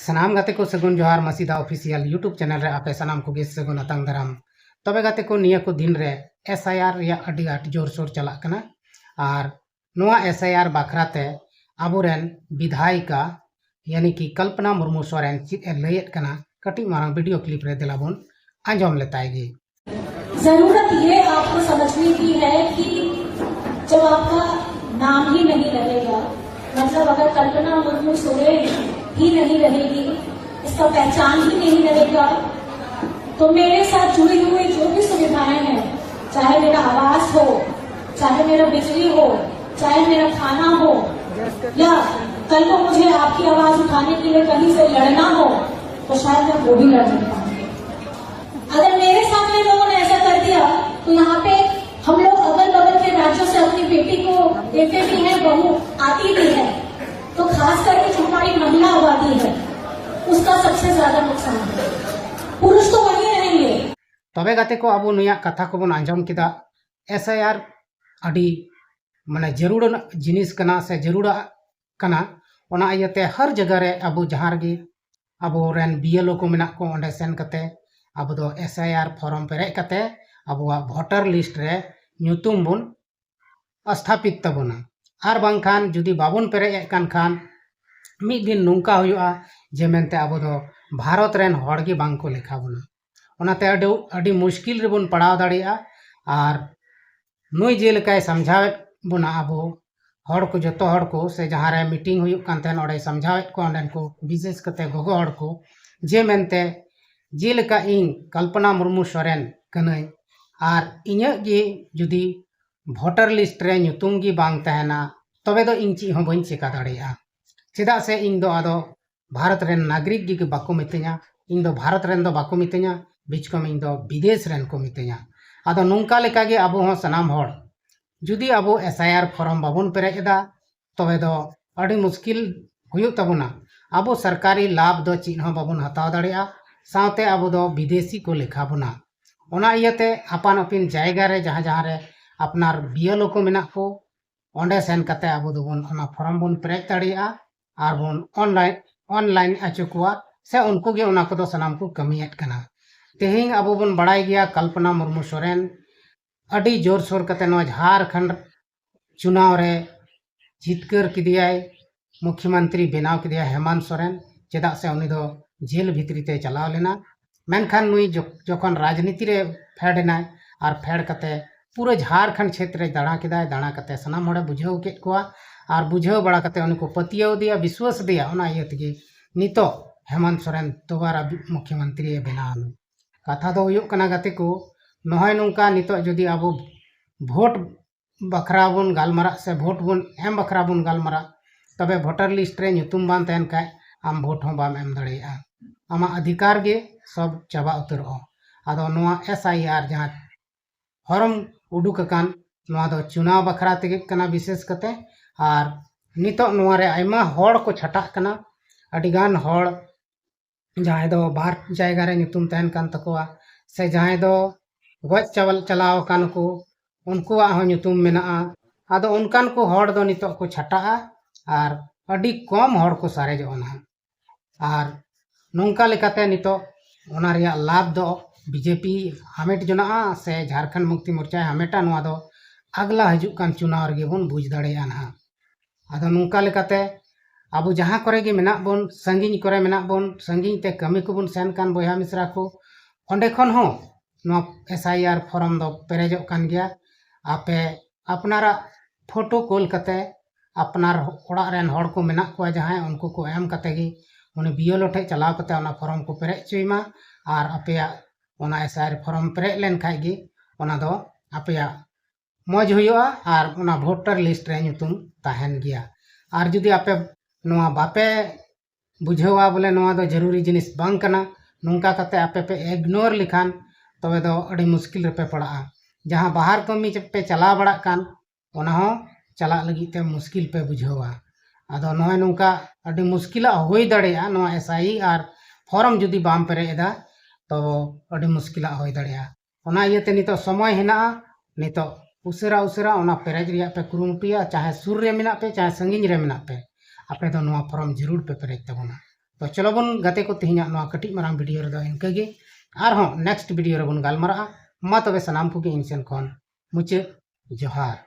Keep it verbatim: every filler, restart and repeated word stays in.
ᱥᱟᱱᱟᱢ ᱜᱟᱛᱮ ᱠᱚ ᱥᱟᱹᱜᱩᱱ ᱡᱚᱦᱟᱨ, ᱢᱟᱹᱥᱤᱫᱟ Official YouTube channel ᱨᱮ ᱟᱯᱮ ᱥᱟᱱᱟᱢ ᱠᱚᱜᱮ ᱥᱟᱹᱜᱩᱱ ᱟᱛᱟᱝ ᱫᱟᱨᱟᱢ᱾ ᱛᱚᱵᱮ ᱜᱟᱛᱮ ᱠᱚ, ᱱᱤᱭᱟᱹ ᱠᱚ ᱫᱤᱱ ᱨᱮ S I R ᱨᱮᱭᱟᱜ ᱟᱹᱰᱤ ᱟᱸᱴ ᱡᱳᱨᱥᱳᱨ ᱪᱟᱞᱟᱜ ᱠᱟᱱᱟ᱾ ᱟᱨ ᱱᱚᱣᱟ S I R ᱵᱟᱠᱷᱨᱟ ᱛᱮ ᱟᱵᱚᱨᱮᱱ ᱵᱤᱫᱷᱟᱭᱤᱠᱟ ᱭᱟᱱᱤ ᱠᱤ ᱠᱚᱞᱯᱚᱱᱟ ᱢᱩᱨᱢᱩ ᱥᱚᱨᱮᱱ ᱪᱮᱫ ᱮ ᱞᱟᱹᱭᱮᱫ ᱠᱟᱱᱟ, ᱠᱟᱹᱴᱤᱡ ᱢᱟᱨᱟᱝ video clip ᱨᱮ ᱫᱮᱞᱟ ᱵᱚᱱ ᱟᱸᱡᱚᱢ ᱞᱮᱛᱟᱭ ᱜᱮ᱾ जरूरत ये आपको समझने की है कि जब आपका नाम ही नहीं रहेगा, मतलब अगर कल्पना मुर्मू सोरेन ही नहीं रहेगी, इसका पहचान ही नहीं रहेगा, तो मेरे साथ जुड़ी हुई जो भी सुविधाएं हैं, चाहे मेरा आवास हो, चाहे मेरा बिजली हो, चाहे मेरा खाना हो, या कल को मुझे आपकी आवाज उठाने के लिए कहीं से लड़ना हो, तो शायद मैं वो भी लड़ नहीं पाऊंगी। अगर मेरे सामने लोगों ने ऐसा कर दिया, तो यहाँ पे हम लोग अगल बगल के राज्यों से अपनी बेटी को, बेटे भी हैं, बहू आती भी है, तो खास करके जो हमारी महिला आबादी है, उसका सबसे ज्यादा नुकसान है। पुरुष तो वहीं रहेंगे। ᱛᱚᱵᱮ ᱜᱟᱛᱮ ᱠᱚ, ᱟᱵᱚ ᱱᱩᱭᱟᱜ ᱠᱟᱛᱷᱟ ᱠᱚᱵᱚᱱ ᱟᱸᱡᱚᱢ ᱠᱮᱫᱟ᱾ S I R ᱟᱹᱰᱤ ᱢᱟᱱᱮ ᱡᱟᱹᱨᱩᱲᱟᱱᱟᱜ ᱡᱤᱱᱤᱥ ᱠᱟᱱᱟ ᱥᱮ ᱡᱟᱹᱨᱩᱲᱟᱜ ᱠᱟᱱᱟ᱾ ᱚᱱᱟ ᱤᱭᱟᱹᱛᱮ ᱦᱟᱨ ᱡᱟᱭᱜᱟ ᱨᱮ ᱟᱵᱚ ᱡᱟᱦᱟᱸ ᱨᱮᱜᱮ ᱟᱵᱚᱨᱮᱱ B L O ᱠᱚ ᱢᱮᱱᱟᱜ ᱠᱚ, ᱚᱸᱰᱮ ᱥᱮᱱ ᱠᱟᱛᱮ ᱟᱵᱚ ᱫᱚ S I R form ᱯᱮᱨᱮᱡ ᱠᱟᱛᱮ ᱟᱵᱚᱣᱟᱜ voter list ᱨᱮ ᱧᱩᱛᱩᱢ ᱵᱚᱱ ᱥᱛᱷᱟᱯᱤᱛ ᱛᱟᱵᱚᱱᱟ᱾ ᱟᱨ ᱵᱟᱝᱠᱷᱟᱱ ᱡᱩᱫᱤ ᱵᱟᱵᱚᱱ ᱯᱮᱨᱮᱡ ᱮᱫ ᱠᱟᱱ ᱠᱷᱟᱱ, ᱢᱤᱫ ᱫᱤᱱ ᱱᱚᱝᱠᱟ ᱦᱩᱭᱩᱜᱼᱟ ᱡᱮ ᱢᱮᱱᱛᱮ ᱟᱵᱚ ᱫᱚ ᱵᱷᱟᱨᱚᱛ ᱨᱮᱱ ᱦᱚᱲ ᱜᱮ ᱵᱟᱝ ᱠᱚ ᱞᱮᱠᱷᱟ ᱵᱚᱱᱟ᱾ ᱚᱱᱟᱛᱮ ᱟᱹᱰᱤ, ᱟᱹᱰᱤ ᱢᱩᱥᱠᱤᱞ ᱨᱮᱵᱚᱱ ᱯᱟᱲᱟᱣ ᱫᱟᱲᱮᱭᱟᱜᱼᱟ᱾ ᱟᱨ ᱱᱩᱭ ᱡᱮᱞᱮᱠᱟᱭ ᱥᱟᱢᱡᱷᱟᱣᱮᱫ ᱵᱚᱱᱟ, ᱟᱵᱚ ᱦᱚᱲ ᱠᱚ, ᱡᱚᱛᱚ ᱦᱚᱲ ᱠᱚ, ᱥᱮ ᱡᱟᱦᱟᱸ ᱨᱮ meeting ᱦᱩᱭᱩᱜ ᱠᱟᱱ ᱛᱟᱦᱮᱸᱱ, ᱚᱸᱰᱮᱭ ᱥᱟᱢᱡᱷᱟᱣᱮᱫ ᱠᱚᱣᱟ ᱚᱸᱰᱮᱱ ᱠᱚ, ᱵᱤᱥᱮᱥ ᱠᱟᱛᱮ ᱜᱚᱜᱚ ᱦᱚᱲ ᱠᱚ, ᱡᱮ ᱢᱮᱱᱛᱮ ᱡᱮᱞᱮᱠᱟ ᱤᱧ ᱠᱚᱞᱯᱚᱱᱟ ᱢᱩᱨᱢᱩ ᱥᱚᱨᱮᱱ ᱠᱟᱹᱱᱟᱹᱧ, ᱟᱨ ᱤᱧᱟᱹᱜ ᱜᱮ ᱡᱩᱫᱤ voter list ᱨᱮ ᱧᱩᱛᱩᱢ ᱜᱮ ᱵᱟᱝ ᱛᱟᱦᱮᱱᱟ, ᱛᱚᱵᱮ ᱫᱚ ᱤᱧ ᱪᱮᱫ ᱦᱚᱸ ᱵᱟᱹᱧ ᱪᱮᱠᱟ ᱫᱟᱲᱮᱭᱟᱜᱼᱟ᱾ ᱪᱮᱫᱟᱜ ᱥᱮ ᱤᱧ ᱫᱚ ᱟᱫᱚ ᱵᱷᱟᱨᱚᱛ ᱨᱮᱱ ᱱᱟᱜᱚᱨᱤᱠ ᱜᱮ ᱵᱟᱠᱚ ᱢᱤᱛᱟᱹᱧᱟ, ᱤᱧ ᱫᱚ ᱵᱷᱟᱨᱚᱛ ᱨᱮᱱ ᱫᱚ ᱵᱟᱠᱚ ᱢᱤᱛᱟᱹᱧᱟ, ᱵᱤᱪᱠᱚᱢ ᱤᱧ ᱫᱚ ᱵᱤᱫᱮᱥ ᱨᱮᱱ ᱠᱚ ᱢᱤᱛᱟᱹᱧᱟ᱾ ᱟᱫᱚ ᱱᱚᱝᱠᱟ ᱞᱮᱠᱟ ᱜᱮ ᱟᱵᱚ ᱦᱚᱸ ᱥᱟᱱᱟᱢ ᱦᱚᱲ ᱡᱩᱫᱤ ᱟᱵᱚ S I R form ᱵᱟᱵᱚᱱ ᱯᱮᱨᱮᱡ ᱮᱫᱟ, ᱛᱚᱵᱮ ᱫᱚ ᱟᱹᱰᱤ ᱢᱩᱥᱠᱤᱞ ᱦᱩᱭᱩᱜ ᱛᱟᱵᱚᱱᱟ᱾ ᱟᱵᱚ ᱥᱚᱨᱠᱟᱨᱤ ᱞᱟᱵᱷ ᱫᱚ ᱪᱮᱫ ᱦᱚᱸ ᱵᱟᱵᱚᱱ ᱦᱟᱛᱟᱣ ᱫᱟᱲᱮᱭᱟᱜᱼᱟ, ᱥᱟᱶᱛᱮ ᱟᱵᱚ ᱫᱚ ᱵᱤᱫᱮᱥᱤ ᱠᱚ ᱞᱮᱠᱷᱟ ᱵᱚᱱᱟ᱾ ᱚᱱᱟ ᱤᱭᱟᱹᱛᱮ ᱟᱯᱟᱱ ᱟᱹᱯᱤᱱ ᱡᱟᱭᱜᱟ ᱨᱮ ᱡᱟᱦᱟᱸ ᱡᱟᱦᱟᱸ ᱨᱮ ᱟᱯᱱᱟᱨ B L O ᱠᱚ ᱢᱮᱱᱟᱜ ᱠᱚ, ᱚᱸᱰᱮ ᱥᱮᱱ ᱠᱟᱛᱮ ᱟᱵᱚ ᱫᱚᱵᱚᱱ ᱚᱱᱟ form ᱵᱚᱱ ᱯᱮᱨᱮᱡ ᱫᱟᱲᱮᱭᱟᱜᱼᱟ ᱟᱨ ᱵᱚᱱ online, ᱚᱱᱞᱟᱭᱤᱱ ᱦᱚᱪᱚ ᱠᱚᱣᱟ, ᱥᱮ ᱩᱱᱠᱩ ᱜᱮ ᱚᱱᱟ ᱠᱚᱫᱚ ᱥᱟᱱᱟᱢ ᱠᱚ ᱠᱟᱹᱢᱤᱭᱮᱫ ᱠᱟᱱᱟ᱾ ᱛᱮᱦᱮᱧ ᱟᱵᱚ ᱵᱚᱱ ᱵᱟᱲᱟᱭ ᱜᱮᱭᱟ, ᱠᱚᱞᱯᱚᱱᱟ ᱢᱩᱨᱢᱩ ᱥᱚᱨᱮᱱ ᱟᱹᱰᱤ ᱡᱳᱨᱥᱳᱨ ᱠᱟᱛᱮ ᱱᱚᱣᱟ ᱡᱷᱟᱲᱠᱷᱚᱸᱰ ᱪᱩᱱᱟᱣ ᱨᱮ ᱡᱤᱛᱠᱟᱹᱨ ᱠᱮᱫᱮᱭᱟᱭ, ᱢᱩᱠᱷᱭᱚᱢᱚᱱᱛᱨᱤ ᱵᱮᱱᱟᱣ ᱠᱮᱫᱮᱭᱟᱭ ᱦᱮᱢᱟᱱᱛ ᱥᱚᱨᱮᱱ, ᱪᱮᱫᱟᱜ ᱥᱮ ᱩᱱᱤ ᱫᱚ ᱡᱮᱞ ᱵᱷᱤᱛᱨᱤ ᱛᱮᱭ ᱪᱟᱞᱟᱣ ᱞᱮᱱᱟ᱾ ᱢᱮᱱᱠᱷᱟᱱ ᱱᱩᱭ ᱡᱚᱠ-, ᱡᱚᱠᱷᱚᱱ ᱨᱟᱡᱽᱱᱤᱛᱤ ᱨᱮ ᱯᱷᱮᱰ ᱮᱱᱟᱭ, ᱟᱨ ᱯᱷᱮᱰ ᱠᱟᱛᱮ ᱯᱩᱨᱟᱹ ᱡᱷᱟᱲᱠᱷᱚᱸᱰ ᱪᱷᱮᱛᱨᱮ ᱫᱟᱬᱟ ᱠᱮᱫᱟᱭ, ᱫᱟᱬᱟ ᱠᱟᱛᱮ ᱥᱟᱱᱟᱢ ᱦᱚᱲᱮ ᱵᱩᱡᱷᱟᱹᱣ ᱠᱮᱫ ᱠᱚᱣᱟ, ᱟᱨ ᱵᱩᱡᱷᱟᱹᱣ ᱵᱟᱲᱟ ᱠᱟᱛᱮ ᱩᱱᱤ ᱠᱚ ᱯᱟᱹᱛᱭᱟᱹᱣ ᱟᱫᱮᱭᱟ, ᱵᱤᱥᱣᱟᱥ ᱟᱫᱮᱭᱟ, ᱚᱱᱟ ᱤᱭᱟᱹ ᱛᱮᱜᱮ ᱱᱤᱛᱚᱜ ᱦᱮᱢᱟᱱᱛ ᱥᱚᱨᱮᱱ ᱫᱩᱵᱟᱨᱟ ᱢᱩᱠᱷᱭᱚᱢᱚᱱᱛᱨᱤ ᱮ ᱵᱮᱱᱟᱣ ᱮᱱᱟ᱾ ᱠᱟᱛᱷᱟ ᱫᱚ ᱦᱩᱭᱩᱜ ᱠᱟᱱᱟ ᱜᱟᱛᱮ ᱠᱚ, ᱱᱚᱜᱼᱚᱭ ᱱᱚᱝᱠᱟ ᱱᱤᱛᱚᱜ ᱡᱩᱫᱤ ᱟᱵᱚ ᱵᱷᱳᱴ ᱵᱟᱠᱷᱨᱟ ᱵᱚᱱ ᱜᱟᱞᱢᱟᱨᱟᱜ ᱥᱮ ᱵᱷᱳᱴ ᱵᱚᱱ ᱮᱢ ᱵᱟᱠᱷᱨᱟ ᱵᱚᱱ ᱜᱟᱞᱢᱟᱨᱟᱜ, ᱛᱚᱵᱮ ᱵᱷᱳᱴᱟᱨ ᱞᱤᱥᱴ ᱨᱮ ᱧᱩᱛᱩᱢ ᱵᱟᱝ ᱛᱟᱦᱮᱱ ᱠᱷᱟᱡ ᱟᱢ ᱵᱷᱳᱴ ᱦᱚᱸ ᱵᱟᱢ ᱮᱢ ᱫᱟᱲᱮᱭᱟᱜᱼᱟ᱾ ᱟᱢᱟᱜ ᱚᱫᱷᱤᱠᱟᱨ ᱜᱮ ᱥᱚᱵ ᱪᱟᱵᱟ ᱩᱛᱟᱹᱨᱚᱜᱼᱟ᱾ ᱟᱫᱚ ᱱᱚᱣᱟ ᱮᱥ ᱟᱭ ᱟᱨ ᱡᱟᱦᱟᱸ ᱯᱷᱚᱨᱢ ᱩᱰᱩᱠ ᱟᱠᱟᱱ, ᱱᱚᱣᱟ ᱫᱚ ᱪᱩᱱᱟᱣ ᱵᱟᱠᱷᱨᱟ ᱛᱮᱜᱮ ᱠᱟᱱᱟ ᱵᱤᱥᱮᱥ ᱠᱟᱛᱮ᱾ ᱟᱨ ᱱᱤᱛᱚᱜ ᱱᱚᱣᱟ ᱨᱮ ᱟᱭᱢᱟ ᱦᱚᱲ ᱠᱚ ᱪᱷᱟᱴᱟᱜ ᱠᱟᱱᱟ, ᱟᱹᱰᱤᱜᱟᱱ ᱦᱚᱲ ᱡᱟᱦᱟᱸᱭ ᱫᱚ ᱵᱟᱨ ᱡᱟᱭᱜᱟ ᱨᱮ ᱧᱩᱛᱩᱢ ᱛᱟᱦᱮᱱ ᱠᱟᱱ ᱛᱟᱠᱚᱣᱟ, ᱥᱮ ᱡᱟᱦᱟᱸᱭ ᱫᱚ ᱜᱚᱡ ᱪᱟᱵᱟ-, ᱪᱟᱞᱟᱣ ᱟᱠᱟᱱ ᱠᱚ, ᱩᱱᱠᱩᱣᱟᱜ ᱦᱚᱸ ᱧᱩᱛᱩᱢ ᱢᱮᱱᱟᱜᱼᱟ᱾ ᱟᱫᱚ ᱚᱱᱠᱟᱱ ᱠᱚ ᱦᱚᱲ ᱫᱚ ᱱᱤᱛᱚᱜ ᱠᱚ ᱪᱷᱟᱴᱟᱜᱼᱟ ᱟᱨ ᱟᱹᱰᱤ ᱠᱚᱢ ᱦᱚᱲ ᱠᱚ ᱥᱟᱨᱮᱡᱚᱜᱼᱟ ᱱᱟᱦᱟᱜ᱾ ᱟᱨ ᱱᱚᱝᱠᱟ ᱞᱮᱠᱟᱛᱮ ᱱᱤᱛᱚᱜ ᱚᱱᱟ ᱨᱮᱭᱟᱜ ᱞᱟᱵᱷ ᱫᱚ ᱵᱤᱡᱮᱯᱤ ᱦᱟᱢᱮᱴ ᱡᱚᱱᱟᱜᱼᱟ ᱥᱮ ᱡᱷᱟᱲᱠᱷᱚᱸᱰ ᱢᱩᱠᱛᱤ ᱢᱳᱨᱪᱟᱭ ᱦᱟᱢᱮᱴᱟ, ᱱᱚᱣᱟ ᱫᱚ ᱟᱜᱽᱞᱟ ᱦᱤᱡᱩᱜ ᱠᱟᱱ ᱪᱩᱱᱟᱣ ᱨᱮᱜᱮ ᱵᱚᱱ ᱵᱩᱡᱽ ᱫᱟᱲᱮᱭᱟᱜᱼᱟ ᱱᱟᱦᱟᱜ᱾ ᱟᱫᱚ ᱱᱚᱝᱠᱟ ᱞᱮᱠᱟᱛᱮ ᱟᱵᱚ ᱡᱟᱦᱟᱸ ᱠᱚᱨᱮ ᱜᱮ ᱢᱮᱱᱟᱜ ᱵᱚᱱ, ᱥᱟᱺᱜᱤᱧ ᱠᱚᱨᱮ ᱢᱮᱱᱟᱜ ᱵᱚᱱ, ᱥᱟᱺᱜᱤᱧ ᱛᱮ ᱠᱟᱹᱢᱤ ᱠᱚᱵᱚᱱ ᱥᱮᱱ ᱠᱟᱱ ᱵᱚᱭᱦᱟ ᱢᱤᱥᱨᱟ ᱠᱚ, ᱚᱸᱰᱮ ᱠᱷᱚᱱ ᱦᱚᱸ ᱱᱚᱣᱟ ᱮᱥ ᱟᱭ ᱟᱨ ᱯᱷᱚᱨᱚᱢ ᱫᱚ ᱯᱮᱨᱮᱡᱚᱜ ᱠᱟᱱ ᱜᱮᱭᱟ᱾ ᱟᱯᱮ ᱟᱯᱱᱟᱨᱟᱜ ᱯᱷᱳᱴᱳ ᱠᱳᱞ ᱠᱟᱛᱮ, ᱟᱯᱱᱟᱨ ᱚᱲᱟᱜ ᱨᱮᱱ ᱦᱚᱲ ᱠᱚ ᱢᱮᱱᱟᱜ ᱠᱚᱣᱟ ᱡᱟᱦᱟᱸᱭ, ᱩᱱᱠᱩ ᱠᱚ ᱮᱢ ᱠᱟᱛᱮ ᱜᱮ ᱩᱱᱤ ᱵᱤ ᱮᱞ ᱳ ᱴᱷᱮᱡ ᱪᱟᱞᱟᱣ ᱠᱟᱛᱮ ᱚᱱᱟ ᱯᱷᱚᱨᱚᱢ ᱠᱚ ᱯᱮᱨᱮᱡ ᱦᱚᱪᱚᱭ ᱢᱟ᱾ ᱟᱨ ᱟᱯᱮᱭᱟᱜ ᱚᱱᱟ ᱮᱥ ᱟᱭ ᱟᱨ ᱯᱷᱚᱨᱚᱢ ᱯᱮᱨᱮᱡ ᱞᱮᱱ ᱠᱷᱟᱡ ᱜᱮ ᱚᱱᱟ ᱫᱚ ᱟᱯᱮᱭᱟᱜ ᱢᱚᱡᱽ ᱦᱩᱭᱩᱜᱼᱟ ᱟᱨ ᱚᱱᱟ ᱵᱷᱳᱴᱟᱨ ᱞᱤᱥᱴ ᱨᱮ ᱧᱩᱛᱩᱢ ᱛᱟᱦᱮᱱ ᱜᱮᱭᱟ᱾ ᱟᱨ ᱡᱩᱫᱤ ᱟᱯᱮ ᱱᱚᱣᱟ ᱵᱟᱯᱮ ᱵᱩᱡᱷᱟᱹᱣᱟ, ᱵᱚᱞᱮ ᱱᱚᱣᱟ ᱫᱚ ᱡᱟᱹᱨᱩᱨᱤ ᱡᱤᱱᱤᱥ ᱵᱟᱝ ᱠᱟᱱᱟ, ᱱᱚᱝᱠᱟ ᱠᱟᱛᱮ ᱟᱯᱮ ᱯᱮ ᱤᱜᱱᱳᱨ ᱞᱮᱠᱷᱟᱱ, ᱛᱚᱵᱮ ᱫᱚ ᱟᱹᱰᱤ ᱢᱩᱥᱠᱤᱞ ᱨᱮᱯᱮ ᱯᱟᱲᱟᱜᱼᱟ᱾ ᱡᱟᱦᱟᱸ ᱵᱟᱦᱟᱨ ᱠᱟᱹᱢᱤ ᱯᱮ ᱪᱟᱞᱟᱣ ᱵᱟᱲᱟᱜ ᱠᱟᱱ, ᱚᱱᱟ ᱦᱚᱸ ᱪᱟᱞᱟᱜ ᱞᱟᱹᱜᱤᱫ ᱛᱮ ᱢᱩᱥᱠᱤᱞ ᱯᱮ ᱵᱩᱡᱷᱟᱹᱣᱟ᱾ ᱟᱫᱚ ᱱᱚᱜᱼᱚᱭ ᱱᱚᱝᱠᱟ ᱟᱹᱰᱤ ᱢᱩᱥᱠᱤᱞᱟᱜ ᱦᱩᱭ ᱫᱟᱲᱮᱭᱟᱜᱼᱟ, ᱱᱚᱣᱟ ᱮᱥ ᱟᱭ ᱟᱨ ᱯᱷᱚᱨᱚᱢ ᱡᱩᱫᱤ ᱵᱟᱢ ᱯᱮᱨᱮᱡ ᱮᱫᱟ, ᱛᱚ ᱟᱹᱰᱤ ᱢᱩᱥᱠᱤᱞᱟᱜ ᱦᱩᱭ ᱫᱟᱲᱮᱭᱟᱜᱼᱟ᱾ ᱚᱱᱟ ᱤᱭᱟᱹᱛᱮ ᱱᱤᱛᱚᱜ ᱥᱚᱢᱚᱭ ᱦᱮᱱᱟᱜᱼᱟ, ᱱᱤᱛᱚᱜ ᱩᱥᱟᱹᱨᱟ ᱩᱥᱟᱹᱨᱟ ᱚᱱᱟ ᱯᱮᱨᱮᱡ ᱨᱮᱭᱟᱜ ᱯᱮ ᱠᱩᱨᱩᱢᱩᱴᱩᱭᱟ, ᱪᱟᱦᱮ ᱥᱩᱨ ᱨᱮ ᱢᱮᱱᱟᱜ ᱯᱮ, ᱪᱟᱦᱮ ᱥᱟᱺᱜᱤᱧ ᱨᱮ ᱢᱮᱱᱟᱜ ᱯᱮ, ᱟᱯᱮ ᱫᱚ ᱱᱚᱣᱟ ᱯᱷᱚᱨᱚᱢ ᱡᱟᱹᱨᱩᱲ ᱯᱮ ᱯᱮᱨᱮᱡ ᱛᱟᱵᱚᱱᱟ᱾ ᱛᱚ ᱪᱚᱞᱚ ᱵᱚᱱ ᱜᱟᱛᱮ ᱠᱚ, ᱛᱮᱦᱮᱧᱟᱜ ᱱᱚᱣᱟ ᱠᱟᱹᱴᱤᱡ ᱢᱟᱨᱟᱝ ᱵᱷᱤᱰᱤᱭᱳ ᱨᱮᱫᱚ ᱤᱱᱠᱟᱹ ᱜᱮ᱾ ᱟᱨᱦᱚᱸ ᱱᱮᱠᱥᱴ ᱵᱷᱤᱰᱤᱭᱳ ᱨᱮᱵᱚᱱ ᱜᱟᱞᱢᱟᱨᱟᱜᱼᱟ᱾ ᱢᱟ ᱛᱚᱵᱮ ᱥᱟᱱᱟᱢ ᱠᱚᱜᱮ ᱤᱧ ᱥᱮᱱ ᱠᱷᱚᱱ ᱢᱩᱪᱟᱹᱫ ᱡᱚᱦᱟᱨ᱾